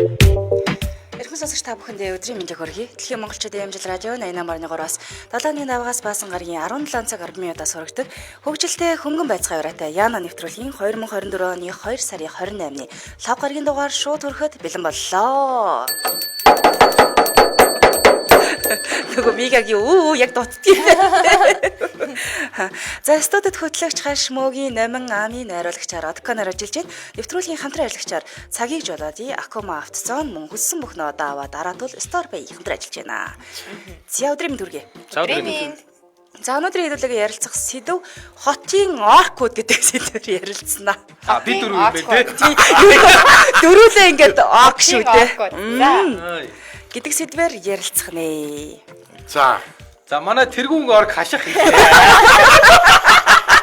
Эрхэм сонсогч та бүхэндээ өдрийн мэндийг хүргэе. Дэлхийн монголчуудын амжил радио 88.3-аас 7-ны давгаас баасан гарагийн 17 цаг 10 минутаас хүргэдэг хөгжилтэй хөнгөн байцгаа ураатай Яна нэвтрүүлгийн 2024 оны 2 сарын 28-ны лав гарагийн дугаар шууд хүрэхэд бэлэн боллоо. Нөгөө Мигагийн үү яг дутдгийг. За студид хөтлөгч хаш мөгийн 8 амын найруулагчаар Одконоор ажиллаж байна. Нэвтрүүлгийн хамтран ажиллагчаар цагийг жолоодъя Акума автозон мөн хүссэн бүх нодоо аваад дараатул Store Bay хамтран ажиллаж байна. За өдрийн мэнд хүргэе. За өдрийн мэнд. За өнөөдрийн хэдүүлээгээ ярилцах сэдэв хотын оркууд гэдэг сэдвээр ярилцсанаа. А би дөрөв юм байна тий. Дөрүүлээ ингээд орк шүү дээ. За. Гэдэг сэдвээр ярилцах нэ. За. За манай тэргүүн орк хаших хэлээ.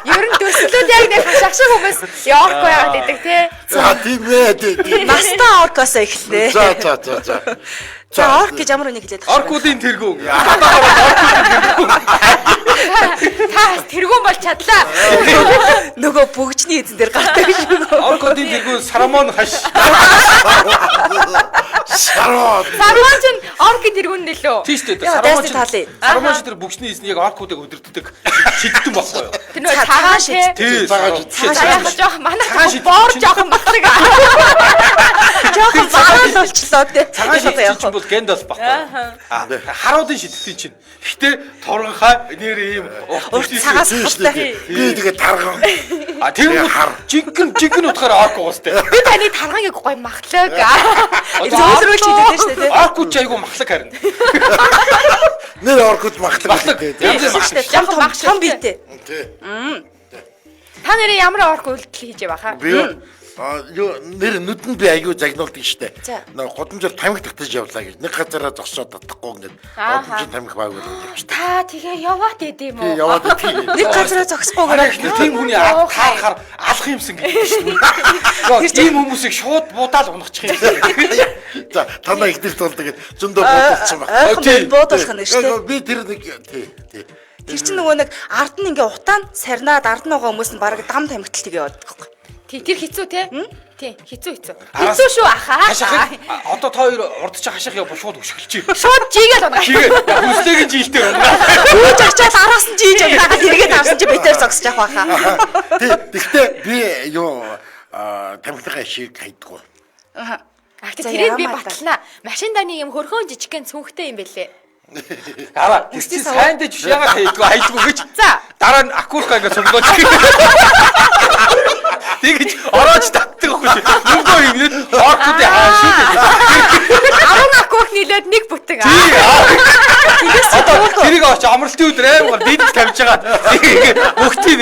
Ер нь төслүүд яг нэг хашах шиг хүмүүс орк байгаад идэг тий. За тийм ээ тийм. Настай оркоос эхэлнэ. За за за за. За орк гэж ямар үнийг хэлээд байгаа юм бэ? Оркуудын тэргүүн. Та бас тэргүүн болж чадлаа. Нөгөө бөгжний эзэн дээр гардаг шүү. Оркуудын тэргүүн Сарамон хаш. Саруу. Сарван чинь оркийн тэргүүн нэлөө. Тийм шүү дээ. Яа, Сарамон дайсны талын. Сарамон чинь тэр бөгжний эзэн яг оркуудыг өдөртдөг шидтэн баггүй юу? Тэр нөгөө цагаан тий. Тий. Цагаан шид. За яг жоох манай Цагаан шид. боор жоохон батлаг. Жохон баруун болчлоо тий. Цагаан шидтэн чинь бол Гэндалф баггүй юу? А харуудын шидтэн чинь. Гэхдээ торгонхай нэр ийм Урт цагаан Тийм шүү дээ. Би тэгээ тарган. А тэр хар. жинхэнэ жинхэнэ утгаараа орк угаас тий. Би таны тарганыг гой махлаг. Зөөлрүүлж хийдэг шүү дээ тий. Оркууд ч айгүй махлаг харин. Нэр оркууд махлаг. Махлаг. Тийм. Янз бүрийн Шүү дээ. Том том том биетэй. Тий. Та нэрээ ямар орк үйлдэл хийж яваа хаа? Би юу нэр нүдэнд би аягүй загнуулдаг штэ. За. Нэг гудамжаар тамхи татаж явлаа гэж. Нэг газараа зогсоод татахгүй ингээд Ааха. гудамжийн тамхи бааг л явчихдаг. Та тэгээ яваад идэм юм Тий уу? яваад тий. Нэг газараа зогсохгүйгээр Гэхдээ тийм хүний ард таарахаар алах юмсан гэдэг шүү дээ. Тэр тийм хүмүүсийг шууд буудаал унахчих юм шиг. За танаа ихнэр тулдаг гэж зөндөө буудалцсан баг. ойрхон Тий. буудуулах нь шүү дээ. Би тэр нэг тий тий. Тэр чинь нөгөө нэг ард нь ингээ утаан сарнаад ард нь байгаа хүмүүс нь бараг дам тамхитал тэгээ яваад байхгүй. Тий, тэр хэцүү те? Тий, хэцүү хэцүү. Араас- Хэцүү шүү ахаа. Хаших одоо та хоёр урд чи хаших явбал шууд өшгөлчих. Шууд жигээл унгаа. Чигээ хүслэгийн жилтэй унгаа. Гүйж очиад араас нь жийж унгаад эргээд авсан чи битээр зогсож явах байхаа. Тий. Тэгтээ би юу тамхиныхаа шиг хайдгүй. Аа. А За, тэрийг би ямаа та. батлана. Машин даны юм хөрхөн жижигхэн цүнхтэй юм бэлээ. Хараа тэр чинь сайн дэж биш ягаад хайдгүй хайдгүй гэж. За. Дараа нь акулка ингэ цуглооч. Тэгэж орооч татдаг байхгүй чи. Мөнгөө имнээд оркуудын хаа шүү дээ. 10 акух нийлээд нэг бүтэн. Тэгээс одоо тэрийг очиж амралтын өдөр аймгаар дийдэл тавьж байгаа. Ингээ өгтийн.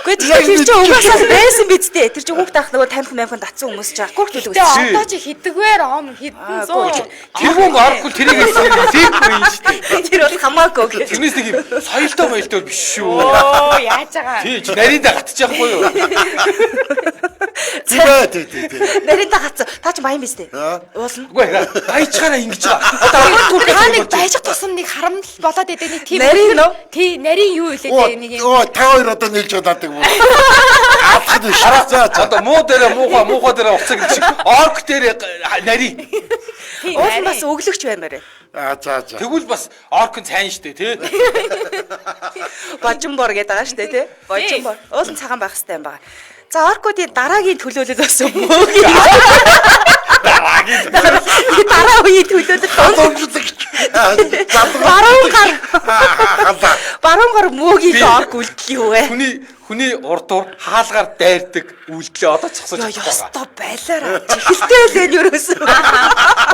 Гэхдээ тэр чинь угаасаа л байсан биз дээ. Тэр чинь хүүхд таах нөгөө тамхи мамхан татсан хүмүүс чинь акурт төлөв Тэгээ өссөн. одоо чи хиддгвэр ом хэдэн зуун. Тэрүүн орохгүй тэрийг тийхгүй юм шүү дээ. Тэр бол хамаагүй гэж. Тэрнээс нэг юм соёлтой моёлтой биш шүү. Оо яаж байгаа. Тий чи нарийнда гатчих яахгүй юу? Тийм ээ тий тий тий. Нарийнда гацсан. Та чи баян биз дээ. Аа. Уулна. Үгүй баяжгаараа ингэж байгаа. Одоо акулка Та нэг байж тусам нэг харамл болоод идэг нэг тийм. Нарийн нөө? Тий, нарийн юу илээ дээ нэг юм. Оо та хоёр одоо нийлж удаадаг юм. Алах нь шүү. За за. Одоо муу дээрээ муухай муухай дээрээ уцаг гэж шиг орк дээрээ нарийн. Тий, Уул нь нарийн. бас өглөгч баймаар байна. Аа за за. Тэгвэл бас орк нь сайн штэ тий. Божинбор гэдэг байгаа шүү дээ тий. Божинбор. Уул нь цагаан байх хэрэгтэй юм байна. За оркуудын дараагийн төлөөлөл бас мөөгийн Дараагийн дараа үеийн төлөөлөл Боломжлогч. баруун гар Халаа. баруун гар мөөгийн орк үлдэл юу вэ? хүний хүний урдуур хаалгаар дайрдаг үйлдэлээ одоо цогсож Йоо чадахгүй байгаа. ёстой байлаараа. Чихэлтэй л энэ ерөөсөө.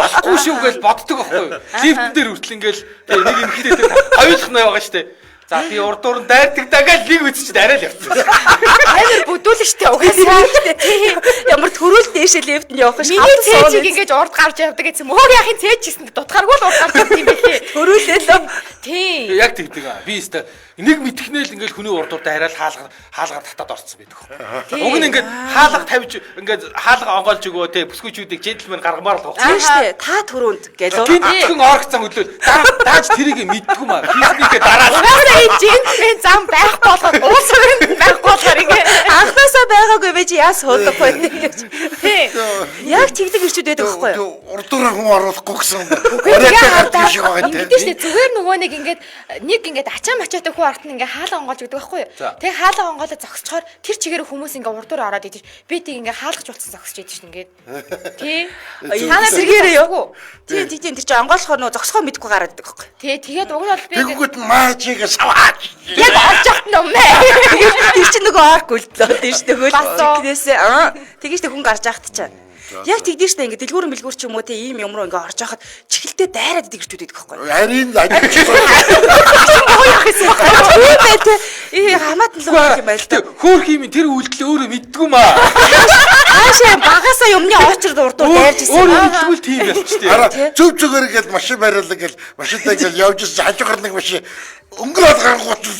Болохгүй шүү гэж боддог байхгүй юу? Лифтэн дээр хүртэл ингээл тий, нэг эмэгтэй дээр хоёулах нь байгаа штэ. За би урдуур нь дайрдаг даа гэж нэг үзчихэд арай л явчихсан. Амар бүдүүлэн штэ угаасаа. Тий. Ямар төрүүл дээшээ лифтэнд явах ш. Миний цээжийг ингэж урд гарч явдаг гэсэн. Мөр яхин цээж гэсэн дутгааргүй л урд гарч явдаг юм бэлээ. төрүүлээ л. Тий. Яг тэгдэг аа. Би өстө Нэг мэдхнээл ингээл хүний урд урд арай л хаалгаар татаад орцсон байдаг. Уг нь ингээд хаалга тавьж ингээд хаалга онгойлж өгөө те бүсгүйчүүдийг джентльмен гаргамаар л байгаа. Тийм штэ. Та түрүүнд гэлөө. Гинтхэн орох зам хөдлөө. Дааж тэрийг мэддгүй маа. Хийснийхээ дараа л Угаасаа энэ джентльмен зам байхгүй болохоор уус өрөнд байхгүй болохоор ингээ Анхнаасаа байгаагүй байж яа суулгах вэ гэж. тий. Яг тэгдэг ирчүүд байдаг байхгүй юу? Урдуура хүн оруулахгүй гэсэн. Оройтой гардаг шиг байгаа юм Ингэдэж штэ зүгээр нөгөө нэг ингээд нэг ингээд ачаа мачаатай хүн арт нь ингээд хаалга онгоолж өгдөг байхгүй юу? За. Тэгээ хаалга онгоолоо зогсцохоор тэр чигээр хүмүүс ингээд урдуур ороод идэж би тийг ингээд хаалгач болсон зогсож идэж шин ингээд. Тий. Та нар Сэргээрээ юу? Тий, тий, тий. Тэр чинь онгойлохоор нөгөө зогсохоо мэдгүй гараад идэг байхгүй юу? Тий, тэгээд уг нь бол би ингээд Тэгвэл маажига саваач. яг олж авт юм ээ. Тэр чинь нөгөө орк үлдлээ тийм шүү дээ. Бас уу. Тэгнээсээ аа тэгэн шүү дээ хүн гарч яхад чинь. Яг тэгдэж шүү дээ ингээ дэлгүүрэн бэлгүүр ч юм уу те ийм юм руу ингээ орж яхад чихэлтэй дайраад идэг ирчүүд идэх байхгүй юу? Харин ажиж. Тийм бай те. Ээ хамаатан л юм байл та. Хөөх юм тэр үйлдэл өөрөө мэддгүй маа. Хаашаа багасаа юмны очрд урдуур дайрж исэн. Өөрөө мэддгүй л тийм ялч тээ. Ара зүв зүгээр ингээл машин бариулаа гэл машинтай ингээл явж ирсэн хажуугаар нэг машин өнгөрөөд гарангуут л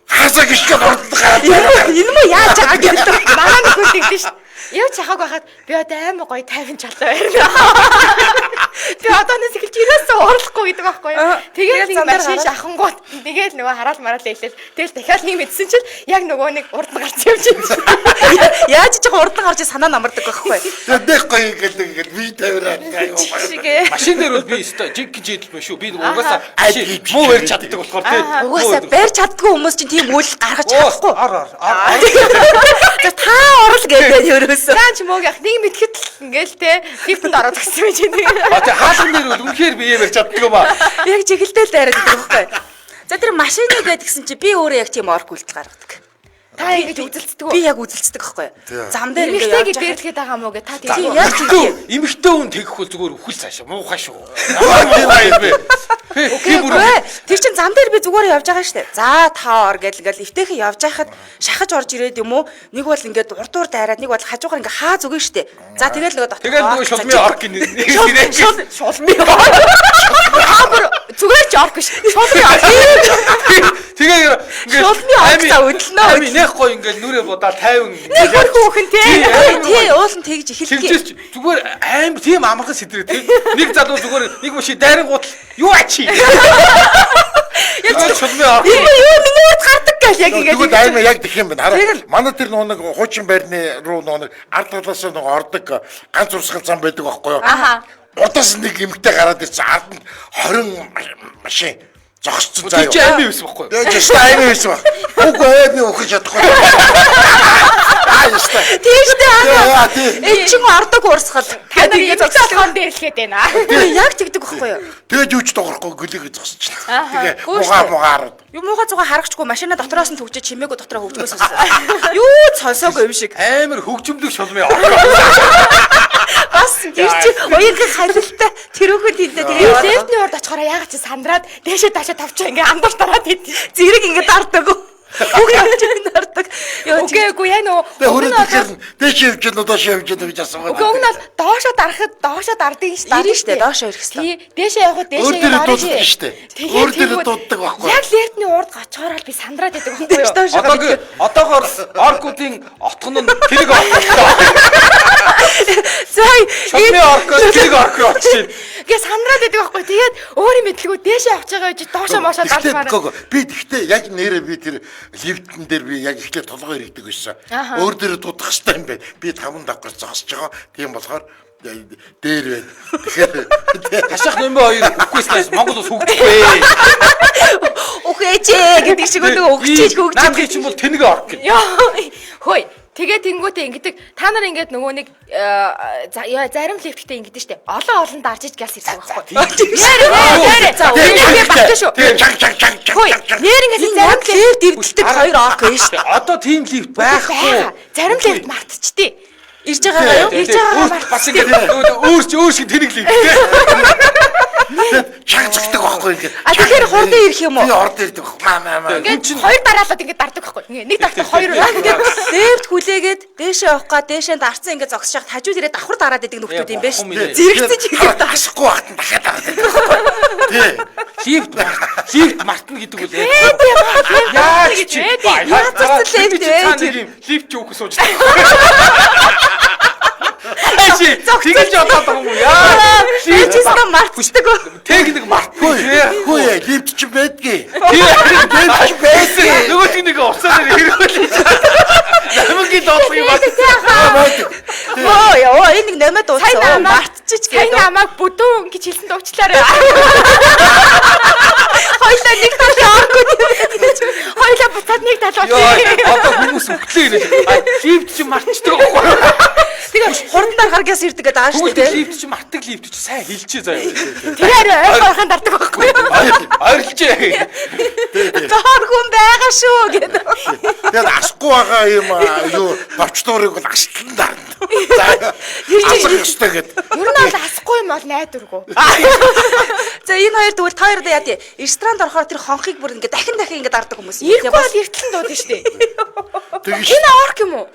хаасаа гიშгээд урд гараад. Энэ мө яаж байгаа гэдэг. Манай нөхөр тэгдэж шин. Явж хахаг байхад би одоо амар гоё тайван чалаа байна. Би одооноос эхэлж ерөөсөө уурлахгүй гэдэг байхгүй юу. Тэгээд Тэгээд нэг зам дээр машин гараад. шахангуут тэгээд нөгөө хараал мараал хэлээл. Тэгэл дахиад нэг мэдсэн чинь яг нөгөө нэг урд нь гарч явж байсан. Яаж ч байгаа урд нь гарч санаа намардаг байхгүй юу? Тэгээд нэг гоё ингээл ингээл би тавираа. Шигээ. Машин дээр бол би өстой жинхэнэ джентльмен шүү. Би угаасаа Аль муу барьж чаддаг болохоор тий. Угаасаа барьж чаддгүй хүмүүс чинь тийм үйл гаргаж чадахгүй. Ор ор ор. За та орол гэдэг ерөөсөө. Цаан ч мөөг ах нэг мэдхэд л ингээл те лифтэнд ороод өгсөн юм чинь. А тий хаалган дээр бол үнэхээр би барьж чаддаг юм аа. Яг чиглэлтэй л дайраад идэг байхгүй юу? За тэр машиныг гэдгсэн чи би өөрөө яг тийм орк үйлдэл гаргадаг. Та ингэж үзэлцдэг Би үү? яг үзэлцдэг байхгүй юу? Зам дээр ингээ Эмэгтэй явж гэж байхад дээрлэхэд байгаа мó гэ та Тийм, тийм. яг Эмэгтэй эмэгтэй хүн тэгэх бол зүгээр үхэл цаашаа муухай шүү. Ямар муухай юм бэ? Би бүр Үгүй тэр чин зам дээр би зүгээр явж байгаа штэ. За та ор гэл ингээл эвтэйхэн явж байхад шахаж орж ирээд юм уу? Нэг бол ингээд урдуур дайраад нэг бол хажуугаар ингээ хаа зүгэн штэ. За тэгэл нөгөө дотор. Тэгэл нөгөө шулмын орк нэр Шулмын орк. Та бүр зүгээр ч орк биш. Шулмын орк. Тэгээ ингээд Шулмын орк за хөдлөнө. Ами нэх гоё ингээд нүрээ будаал 50 Нэг хөр хүүхэн те. Тий, уулын тэгж эхэлдэг. Тэгжээс ч зүгээр аим тийм амархан сэтрээ тий. Нэг залуу зүгээр нэг машин дайрангуут юу ачи. Яг шулмын орк. Энэ юу миний урд гардаг гэл яг ингээд. Тэгвэл аймаа яг тэх юм байна. Хараа Тэгэл. манай тэр нөгөө нэг хуучин байрны руу нөгөө нэг ард талаас нь нөгөө ордог ганц урсгал зам байдаг байхгүй юу? Аха. Урдаас нэг эмэгтэй гараад ирсэн. Ард нь 20 машин зогссон заа Тэр юу. чи ами байсан байхгүй юу? Яг ч аймаа байсан баг. Үгүй ээ би өгөх чадахгүй. Аа яста. Тийм штэ аа. Яа тий. Эн чин ордог урсгал. Та нар эмэгтэй болгон дээрлэхэд байна. Үгүй яг тэгдэг байхгүй юу? Тэгээд юу ч дуурахгүй гөлийг зогсчихлаа. Тэгээ Гүү мугаа штэ. мугаар. Юу муухай зугаа харагчгүй машина дотроос нь түгжээ чимээгүй дотроо хөгжмөөс өссөн. Юу ч сонсоогүй юм шиг. Амар хөгжмөлөг шулмын орк. Бас тэр чи уянга халилтай тэрүүхэн тэндээ Би тэгээ лифтний урд очихороо яагаад чи сандраад дээшээ доошоо тавчаа ингээ андуурч дараад идэв. зэрэг ингэ дардаг. Бүгд явж ингэ дардаг. Йоо Үгүй үгүй яа нөө. Тэгээ хүрээд ирэхээр дээш явж гэнэ доош явж гэнэ гэж асуугаад. Үгүй уг нь бол доошоо дарахад доошоо дардыг ш. Ирнэ штэ, доошоо ирэх хэвээр. Тий, дээшээ явахад Өөр дээшээ дээрээ орно дууддаг штэ. Өөр дээрээ дууддаг байхгүй. Яг лифтний урд очихороо л би сандраад идэг байхгүй Дээш юу? доошоо Одоогийн одоогоор оркуудын отхон нь тэрэг орк боллоо. За Шулмын оркоос тэрэг орк руу очиж байна. Гэ сандраад идэг байхгүй. Тэгээд өөрийн мэдлгүй дээшээ явж байгаа гэж доошоо моошоо дарж Тэгтээ мараа. үгүй, би тэгтээ яг нэрээ би тэр лифтэн дээр би яг ихлээр толгой иргэдэг байсан. Аха. Өөр дээрээ дуудах хэрэгтэй юм байна. Би таван давхар зогсож байгаа. Тийм болохоор дээр байна. Тэгэхээр Хашаах нөмөө хоёр үхгүйснээс Монгол улс хөгжихгүй. үхээжээ гэдэг шиг нөгөө өгчээж хөгжиж. Наадхын чинь бол тэнэг орк гэх. Йоо. Хөөе. Тэгээ тэнгуүтээ ингэдэг. Та нар ингээд нөгөө нэг яа, зарим лифттэй ингэдэг штэ. Олон олон дарж иж гяс ирдэг байхгүй. Нэр нэр нэр. За, Энэ би багтаа шүү. Тэгээ чаг чаг чаг чаг Хөөе. чаг чаг. Нэр ингээд Энэ зарим яг лифт эвдэлдэг хоёр орк байна шүү. Одоо тийм лифт байхгүй. байгаа. Зарим лифт мартчихдээ. Ирж байгаагаа юу? Ирж байгаагаа мартчихдаг. Бас ингээд өөр чи өөр шиг тэнэг лифт тий. Чанга зогтдаг байхгүй ингээд. А тэгэхээр хурдан ирэх юм уу? Би хурдан ирдэг байхгүй. Маа маа маа. Ингээд хоёр дараалал ингээд дардаг байхгүй. Ингээд нэг дардаг хоёр Ингээд лифт хүлээгээд дээшээ явах га дээшээ дарцсан ингээд зогсож хахад хажууд ирээд давхар дараад идэг нөхдүүд юм байна шүү дээ. Зэрэгцэж ингээд асахгүй багт нь дахиад дараад идэг байхгүй. Тий. Лифт лифт мартна гэдэг үл. Яаж чи? Яаж ч лифт вэ? Лифт чи үхэх сууж байгаа. Чи тэгэж бодоод байгаа юм уу? Яа. Лифт мартчихдаг. Техник мартгүй. Хүү лифт чи байдгийг. Лифт чи байсан. Нөгөө нэг нэг уцаар хэрэгүүлж. Намгийн доотлох юм байна. Оо яа, энэ нэг номид дуудсан. Мартчих гээд. Сайн намайг бүдүүн гэж хэлсэн дуучлаарай. Хоёлаа нэг талын оргүй гэж. Хоёлаа буцаад нэг тал болчих. Одоо хүмүүс үхлээ гэнэ. Лифт чи мартчихдаг байхгүй юу? Тэгээ хурдан дарахаар гяс ирдэг гэдэг аа шүү дээ. Лифт чи мартаг лифт чи сайн хэлчихээ заяа. Тэр арай ойр ойрхон дардаг байхгүй юу? Ойрлжээ. Доор хүн байгаа шүү гэдэг. Тэгээд асахгүй байгаа юм юу товчдуурыг бол аслан дарна. Асах ёстой гэдэг. Ер нь бол асахгүй юм бол найдваргүй. За энэ хоёр тэгвэл та хоёр яа тий. Ресторанд орохоор тэр хонхыг бүр ингээ дахин дахин ингээ дардаг хүмүүс. Ирэхгүй бол эртлэн дуудана шүү дээ. Энэ орк юм уу?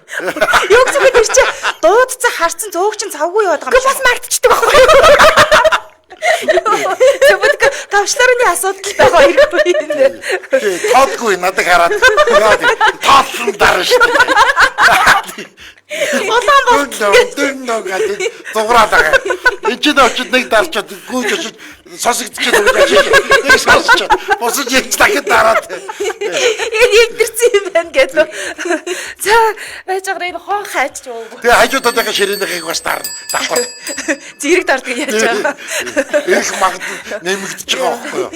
Юу гэсэн бэ тэр чи дуудцсан харцсан зөөх чин цавгүй яваад байгаа юм. Бас мартчихдаг байхгүй юу? Зөвхөн тавчлаарны асуудал байгаа ирэхгүй юм. Тоодгүй надад хараад. Тоолсон дараа шүү дээ. Улаан бол дөрнө гэдэг зуграад байгаа. Энд чинь очиж нэг дарчаад гүйж очиж сонсогдчиход өгч очиж нэг сонсчод босож ярьж дахиад дараад. Энэ эвдэрсэн юм байна гэдэг. За байж байгаа энэ хон хайч ууг. Тэгээ хажуудынхаа ширээнийхийг бас дарна. Давхар. Зэрэг дарддаг яаж байгаа. Ирэх магадлал нэмэгдэж байгаа байхгүй юу?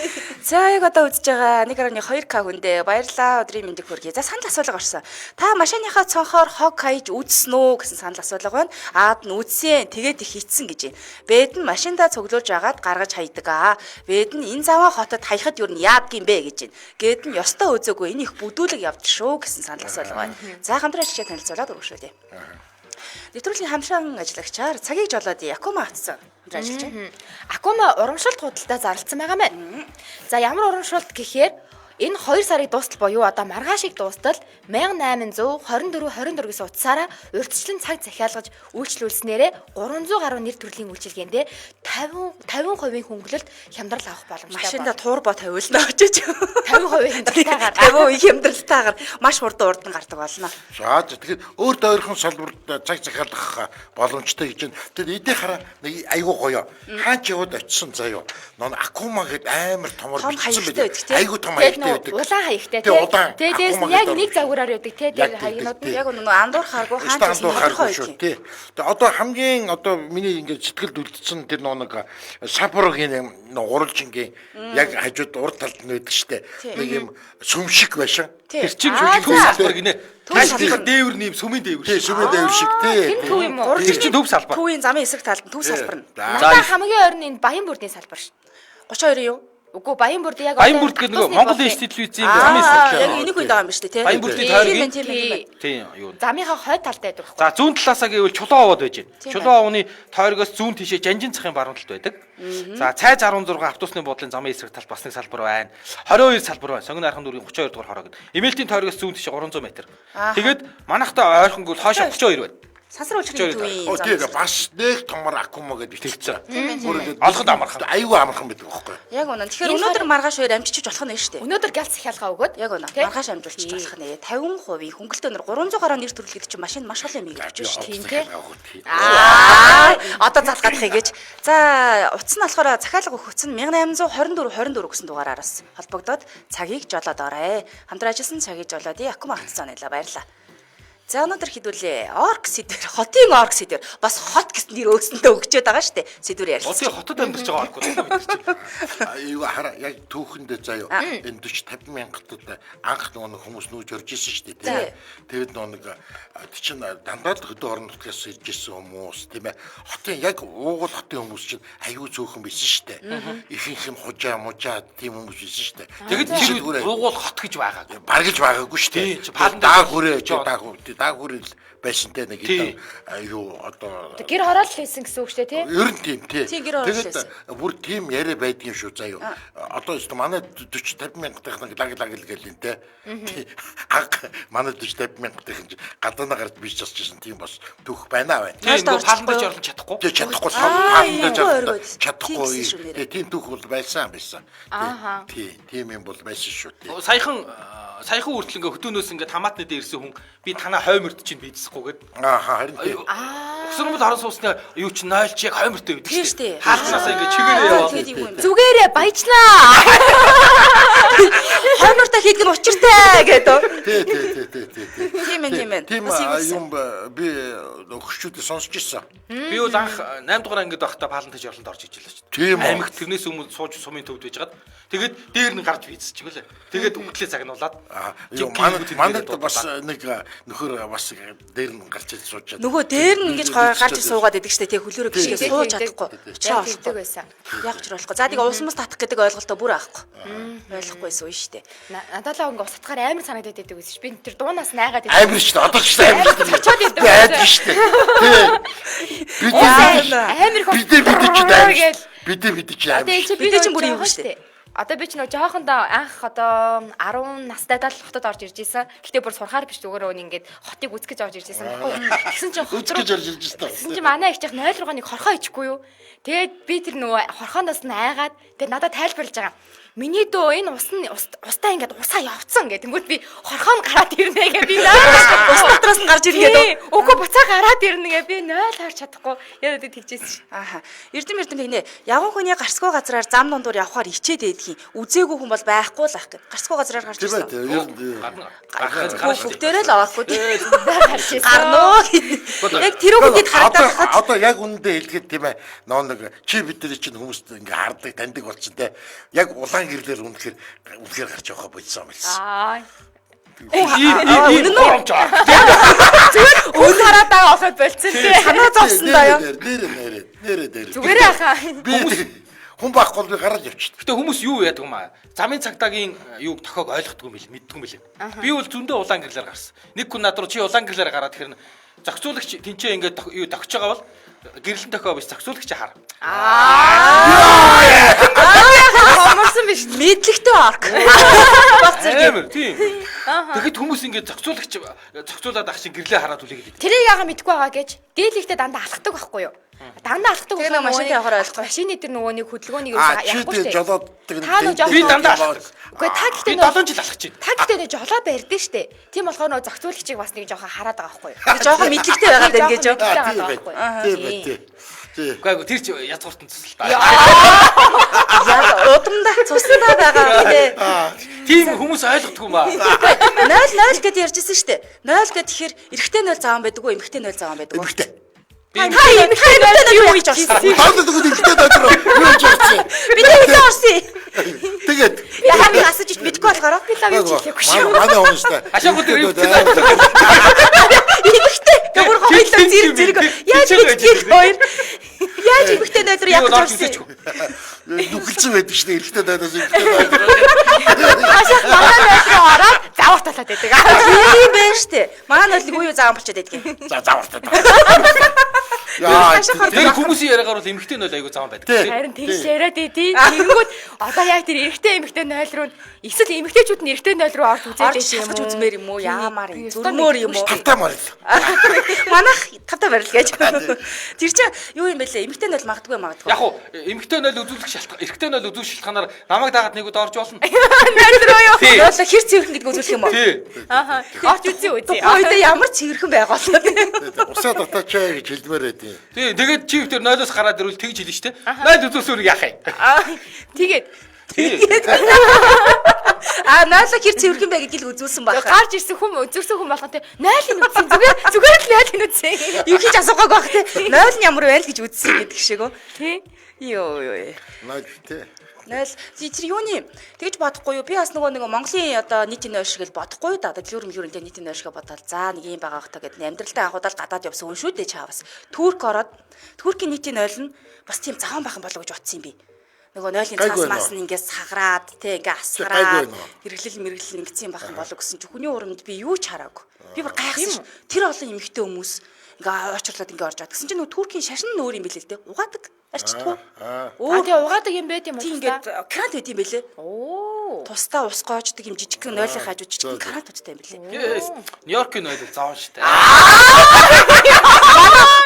За яг одоо үзэж байгаа 1.2К хүндээ баярлалаа. Өдрийн мэндийг хүргэе. За санал асуулга орсон. Та машиныхаа цонхоор хог хаяж үзсэн үү гэсэн санал асуулга байна. Аад нь үзсэн. Тэгээд их хийцэн гэж байна. Бэд нь машиндаа цуглуулж агаад гаргаж хайдаг аа. Бэд нь энэ заваа хотод хаяхад юу яадг юм бэ гэж байна. Гээд нь ёстой үзээгүй энэ их бүдүүлэг явдал шүү гэсэн санал асуулга байна. За хамтран ажигчаа танилцуулаад үргэлжлүүлье. Нэвтрүүлгийн хамшаан ажиллагчаар цагийг жолоод Якума атсан ажиллаж байна. Акума урамшуулт худалдаа зарласан байгаа мэн. За ямар урамшуулт гэхээр энэ 2 сарыг дуустал буюу одоо маргаашиг дуустал 1824 24 гэсэн утсаараа урьдчилан цаг захиалгаж үйлчлүүлснээрээ 300 гаруй нэр төрлийн үйлчилгээндээ 50% хөнгөлөлт хямдрал авах боломжтой. Машинда турбо тавиулна очиж 50% хямдралтайгаар 50% хямдралтайгаар маш хурдан урдан гардаг болно. За тэгэхээр өөр дойрхон салбарт цаг захиалгах боломжтой гэж байна. Тэр эдийн хараа нэг айгуу гоё. Хаач яваад очисон заяо. Нон Акума гэд амар томор бичсэн байдаг. Айгуу том хаягтай байдаг. Улаан хаягтай тий. Тэгээ дээрс нь яг нэг загвараар байдаг тий. Тэр хаягнууд нь яг нөгөө андуурхааргүй хаан ч андуурхааргүй шүү тий. Тэгээ одоо хамгийн одоо миний ингээд сэтгэлд үлдсэн тэр нэг Саппорогийн гурвалжингийн яг хажууд урд талд нь байдаг штэ. Нэг юм сүм шиг байшин. Тэр чинь төв салбар гинэ. Тэр салбар дээвэр нэм сүмийн дээвэр. Тий, сүмийн дээвэр шиг тий. Тэр төв юм уу? Тэр чинь төв салбар. Төвийн замын эсрэг талд нь төв салбар нь. За хамгийн ойр нь энэ Баян бүрдийн салбар шүү. 32 юу? Үгүй Баян бүрд яг Баян бүрд гэдэг нөгөө Монгол Иш телевизийн замын эсрэг. Яг энийг үед байгаа юм ба шүү дээ тий. Баян бүрдийн тойргийн тий. Юу. Замынхаа хойд талд байдаг байхгүй. За зүүн талаасаа гэвэл Чулуун овоод байж байна. Чулуун овны тойргоос зүүн тишээ Жанжин цахын баруун талд байдаг. За цайз 16 автобусны буудлын замын эсрэг талд бас нэг салбар байна. 22 салбар байна. Сонгон архан дүүргийн 32 дугаар хороо гэдэг. Эмээлтийн тойргоос зүүн тишээ 300 м. Тэгээд манайхтай ойрхонгуул хойшоо 32 байна. Сансар үйлчлэгийн төвийн зам. Тийм бас нэг томор Акума гэдэг битгцэн. Олоход амархан. Айгүй амархан байдаг байхгүй. Яг үнэн. Тэгэхээр өнөөдөр маргааш хоёр амжиж болох нь шүү дээ. Өнөөдөр галц захиалгаа өгөөд. Яг үнэн. Маргааш амжуулчих болох нэ. 50% хөнгөлтөө нөр 300 гаруй нэр төрөл гэдэг чинь машин маш олон юм хийж шүү дээ. Тийм тий. Аа одоо залгаадахыг гэж. За утас нь болохоор захиалга өгөх утас нь 1824 24 гэсэн дугаараас холбогдоод цагийг жолоод орой. Хамтран ажилласан цагийг жолоод Акума хатсан байлаа. Баярлалаа. За өнөөдөр хэдүүлээ. Орк сэдвэр, хотын орк сэдвэр. Бас хот гэсэн нэр өөсөндөө өгчөөд байгаа шүү дээ. Сэдвэр ярьсан. Хотын хотод амьдарч байгаа орк бид нар чинь. Аюу хараа яг түүхэндээ заяа. Энэ 40 50 мянгатад анх нөгөө хүмүүс нүүж орж исэн шүү дээ. Тэгээд нөгөө нэг чинь дандаа л хөдөө орон нутгаас ирж исэн хүмүүс тийм ээ. Хотын яг уугуул хотын хүмүүс чинь аюу зөөхөн байсан шүү дээ. Ихэнх нь хужаа мужаа тийм хүмүүс байсан шүү дээ. Тэгээд тэр уугуул хот гэж байгаагүй. Баргаж байгаагүй шүү дээ. Даа хүрээ даа хүрээ. дээ. Даахүрэл байсан те нэг Тий. хэдэн юу одоо Гэр хороол хийсэн гэсэн үг шүү дээ тий. Ер нь тийм тий. Тийм, гэр хороол Тэгээд бүр тийм яриа байдгийн шүү заа юу. Одоо өстө манай 40 50 мянгатынх нэг лаг лаг л гэл энэ те. Тий. Анх манай 40 50 мянгатынх нь гадаана гарч бийж часчихсан тийм бас түүх байна байна. Тийм Нааштай нөгөө паландаж орчихгүй. орлон чадахгүй. Тэгээ чадахгүй Аа, паландаж юу орлон оргиод. Тийм чадахгүй. гэсэн шүү нэрээ. Тэгээ тийм түүх бол байсан байсан. Ааха. Тий, тийм юм бол байсан шүү тий. Саяхан саяхан хүртэл ингээ хөдөөнөөс ингээ тамаатны дээр ирсэн хүн би танаа хойморт чинь бийдсэхгүй гээд. Ааха харин тий. Өсөрмөл орон сууснаа юу чи 0 чи яг хоймортой байдаг Тийм шүү дээ. Хаалцнаасаа ингээ чигээрээ яваад. Тэгээд юу юм бэ? Зүгээрээ баяжлаа. Хоймортой хийдэг нь учиртай гэдэг. Тий, тий, тий, тий, тий, тий. Тийм ээ, тийм ээ. Тийм Бас юу гэсэн? юм би өгчүүдээ сонсч ирсэн. Би бол анх 8 дугаар ангид байхдаа палантаж орлонд орж ижил шүү дээ. Тийм үү? Аймагт тэрнээс өмнө сууж сумын төвд байжгаад тэгээд дээр нь гарч бийдсэж чиглээ. Тэгээд үтлээ загнуулаад. Аа, юу манай манайд бас нэг нөхөр бас дээр нь гарч иж сууж. Нөгөө дээр нь ингэж гарч суугаад идэг штэ тий хөлөөрөө гიშгээ Тий, сууж тий, чадахгүй. тий. Учраа Яг тэгдэг олохгүй. байсан. Яг учраа олохгүй. За тэгээ уусмас татах гэдэг ойлголтоо бүр авахгүй. Ойлгохгүйсэн үе штэ. Надад л ингээ ус татгаар амар санагдаад байдаг байсан ш. Би тэр дуунаас найгаад Амар шүү дээ. Одоо ч гэсэн амар шүү дээ. Цочоод идэв. Би айдаг шүү дээ. Тий. Бид Амар их бид бид ч амар. Гээл. Бид бид ч амар. Одоо энэ чи би Бид чинь бүр нөгөө юм жоохон шүү дээ. штэ. Одоо би ч нөгөө жоохондоо анх одоо 10 настайдаа л хотод орж ирж исэн. Гэтэ бүр сурахаар биш зүгээр өө ингээд хотыг үзэх гэж орж ирж исэн байхгүй юу. Тэгсэн чинь хот Үзэх руу гэж орж ирж исэн. Тэгсэн чинь манай их чих 0 руугаа нэг хорхоо ичихгүй юу. Тэгээд би тэр нөгөө хорхооноос нь айгаад тэгээд надад тайлбарлаж байгаа. Миний дөө энэ ус нь устаа ингээд усаа явцсан гэх. Тэнгүүт би хорхоо нь гараад ирнэ гэ би 0 Ус дотроос нь гарч ирнэ гэдэг. Үгүй буцаа гараад ирнэ гэ би 0 харж чадахгүй. Яа тэгжсэн шин. Ааха. Эрдэм эрдэм тэгнэ. Яган хүний гарцгүй газраар зам дундуур явхаар ичээд байдгийн. Үзээгүй хүн бол байхгүй л ах гэх. Гарцгүй газраар гарч Тийм ирсэн. ээ. Ер нь Гарна. Гарах Бүгдээрээ л авахгүй тий. Гарч ирсэн. Гарноо гэх. Яг тэр үгэнд харагдаад хахад одоо яг үнэндээ хэлэхэд тийм ээ нөө нэг чи бидний чинь хүмүүст ингээ хардаг таньдаг болсон те яг улаан гэрлэр үнэхээр үнэхээр гарч явах болсон юм байсан. Аа. Ийм ийм горомч аа. Зүгээр үн хараад байгаа болоход болцсон тий. санаа зовсон даа юу. Нэрэ нэрэ нэрэ нэрэ. Зүгээрээ хаа. Би хүн байхгүй бол би гараад явчихдаг. Гэтэ хүмүүс юу яадаг юм аа? Замын цагдаагийн юуг тохиог ойлгохгүй юм бил, мэддгүй юм бил. Би бол зөндөө улаан гэрлээр гарсан. Нэг хүн над руу чи улаан гэрлээр гараад тэгэхээр зохицуулагч тэнцээ ингээд юу тохиж байгаа бол гэрлэн тохио биш зохицуулагч хар. Хоморсон биш. Мэдлэгтэй орк. Баг зэрэг. Амар тийм. Тэгэхэд хүмүүс ингээд зохицуулагч зохицуулаад ах чинь гэрлээ хараад үлээгээд идэв. Тэрийг яага мэдгүй байгаа гэж дийлэгтээ дандаа алхдаг байхгүй юу? Дандаа алхдаг Тэгээ нөгөө машинтай явахаар ойлгохгүй. Машины тэр нөгөө нэг хөдөлгөөнийг А ерөөсөө чи яахгүй тэр шүү дээ. жолооддаг Та нөгөө жолоо Би дандаа алхдаг. Үгүй та Би гэхдээ нөгөө 7 жил алхаж байна. та гэхдээ нөгөө жолоо барьдэн штэ. Тийм болохоор нөгөө зохицуулагчийг бас нэг жоохон хараад байгаа байхгүй юу? Жохон мэдлэгтэй байгаад байна гэж юу. Жоохон Тийм байгаа бай. байхгүй Тийм бай тий. Тий. Үгүй ээ тэр чи язгууртан тусал та. Яг удамдаа цусндаа байгаа тий. Тийм хүмүүс ойлгохгүй юм аа. 0 0 гэд ярьжсэн шүү дээ. 0 гэд тэгэхээр эрэгтэй 0 заван байдаг уу, эмэгтэй 0 заван байдаг уу? Эмэгтэй. Би Та эмэгтэй 0 юу гэж орсон? Таад өгöd эмэгтэй дотроо юу гэж орсон. Би тэгсэн орсон. Тэгээд Яхаа би асууж ич мэдэхгүй болохоор Би лав юу хэлээгүй шүү. Манай хүмүүс та. Ашаагүй тэр эмэгтэй эмэгтэй бүр хоёлоо зэрэг зэрэг яаж мэдгийг хоёр яаж эмэгтэй 0 руу Би яг бол орж орсон? үзээч. Нүгэлцэн байдаг шүү дээ. Эрэгтэй дайдаас эмэгтэй дайдаа. Ашаах манай 0 руу ороод завар талаад байдаг. Тийм байх штэ. Манай 0-ыг үе заан болчиход байдгийг. За завартай. Яа. Тэр хүмүүсийн яриагаар бол эмэгтэй нөл айгу заван байдаг. Тий. Харин тэгш яриад ээ тий. Тэгэнгүүт одоо яг тэр эрэгтэй эмэгтэй 0 руу эсвэл эмэгтэйчүүд нь эрэгтэй 0 руу орж үзээд Орж байсан юм шалгаж уу? үзмээр юм уу? Яамаар юм? Би ёстой Зүрмөр юм уу? Тавтаа морил. Манайх тавтаа барил гэж. Тэр чинь юу юм бэлээ? Эмэгтэй 0 магадгүй магадгүй. Яг уу эмэгтэй нөл үзүүлэх шалтгаан, эрэгтэй нөл үзүүлэх шалтгаанаар намайг дагаад нэг удаа орж болно. 0 руу юу? Тий. Нөл хэр цэвэрхэн гэдгийг үзүүлэх юм уу? Тий. Ааха. Орж үзье үзье. Тухайн үедээ ямар цэвэрхэн байгаа болоо. Усаа татаачаа гэж хэлмээр байдیں۔ Тий, тэгээд чи тэр нойлоос гараад ирвэл тэгж хэлнэ штэ. Нойл үзүүлсэн үнийг яах юм? Аа, Тэгээд Тий. А нойлоо хэр цэвэрхэн бай гэдгийг л үзүүлсэн байх. гарч ирсэн хүм үзэрсэн хүн болгон те 0-ын үзсэн. Зүгээр зүгээр л 0-ын үзсэн. Юу хийж асуугааг байх те. 0 нь ямар байна л гэж үзсэн гэдэг шиг үү? Тий. Йоо ёо. Нойл тий. 0 тэр юуны тэгж бодохгүй юу? Би бас нөгөө нэг Монголын одоо нийтийн 0 шиг л бодохгүй юу да. Одоо дэлгүүр мэлгүүр энэ нийтийн 0 шиг бодоол. За нэг юм байгаа хта гэд амьдралдаа анхудаа л гадаад явсан хүн шүү дээ чаавас. Турк ороод Туркийн нийтийн 0 нь бас тийм заван байх юм болоо гэж бодсон юм би. Нөгөө нойлын Гайгүй цаас байна мас уу? нь ингээд саграад те ингээ Гайгүй асгараад байна уу? хэрэглэл мэргэлэл ингэсэн юм бахан болов гэсэн чи хүний урамд би юу ч хараагүй. Би бүр гайхсан ш. Тэр олон эмэгтэй хүмүүс ингээ очрлоод ингээ орж байгаа. Тэгсэн чинь нөгөө Туркийн шашин нь өөр юм билээ л дээ. Угаадаг. Арчдаггүй. Аа Өөр тий угаадаг юм байт юм уу? тийм ингээд крант байт юм билээ. Оо. Тусдаа ус гоождөг юм жижигхэн нойлын хажуу жижигхэн крант уттай юм билээ. Нью-Йоркийн нойл зовн штэ.